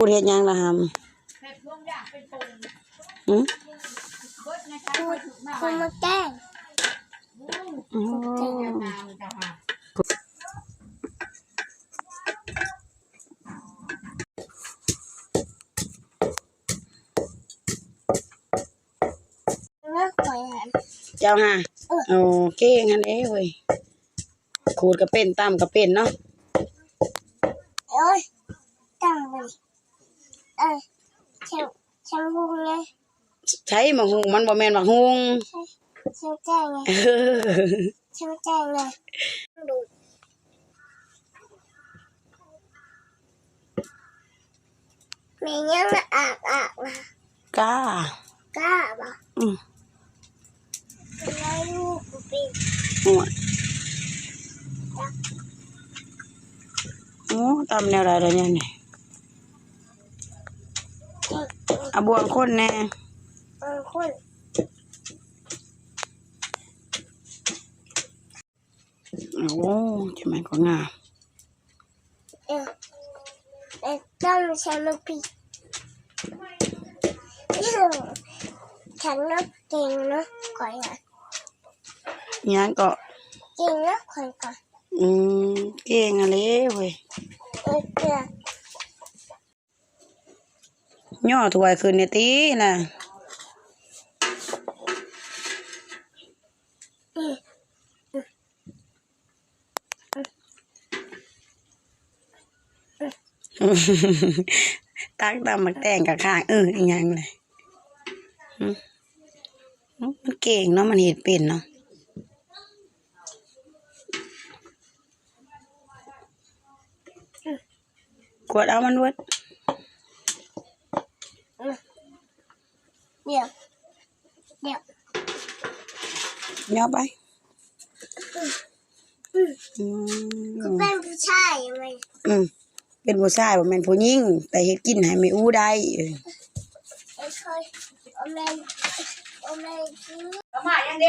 ຂູດເຮັດຫຍັງລະຫຳ? ຫຶ? ຂູດ ຂູດໝາກແຕງ. ໂອ້ ເຈົ້າຫາ ເອີ ໂອ້ ເກັ່ງຫັ້ນເດ້ເວີຍ. ຂູດກໍເປັນ ຕຳກໍເປັນເນາະ. ໂອ້ຍ ຕຳມັນ ເອີ ເຊາ ເຊາຫຸ່ງເລີຍ. ໃຊ່ ໝາກຫຸ່ງ ມັນບໍ່ແມ່ນໝາກຫຸ່ງ. ເຊາແຈ້ງເລີຍ ເຊາແຈ້ງເລີຍ. ແມ່ນຫຍັງອາກອາກນະ? ກ້າ ກ້າບໍ? ອືມ ໂອ້ຍ ໂອ້ ຕຳແນວໃດລະແນວນີ້? ເອົາບ່ວງຄົນແດ່ ບ່ວງຄົນ. ໂອ້ ຈະແມ່ນກໍງາມ. ເອີ ເອີ ຕ້ອງໃຊ້ໝາກພິກ. ຄັນເນາະ ເກັ່ງເນາະ ຂ້ອຍອະ. ຫຍັງເກາະ? ເກັ່ງເນາະ ຂ້ອຍກະ. ອືມ ເກັ່ງຫັ້ນແຫຼະເວີຍ. ເອີ ເກືອ ຍໍຖ້ວຍຂຶ້ນແດ່ຕິນະ. ຕັກຕຳໝາກແຕງກະຄ້າງ ເອີ ອີຫຍັງລະ? ຫຶ? ມັນເກັ່ງເນາະ ມັນເຮັດເປັນເນາະ. ກວດເອົາມັນເບິດ. ດຽວ ດຽວ ຍໍໄປ. ອືມ ອືມ ອືມ ຄືເປັນຜູ້ຊາຍແມ່ນ. ອືມ ເປັນຜູ້ຊາຍ ບໍ່ແມ່ນຜູ້ຍິງ ແຕ່ເຮັດກິນໃຫ້ແມ່ອູໄດ້. ເອີ ເອີ ຄ່ອຍ ບໍ່ແມ່ນ ບໍ່ແມ່ນ.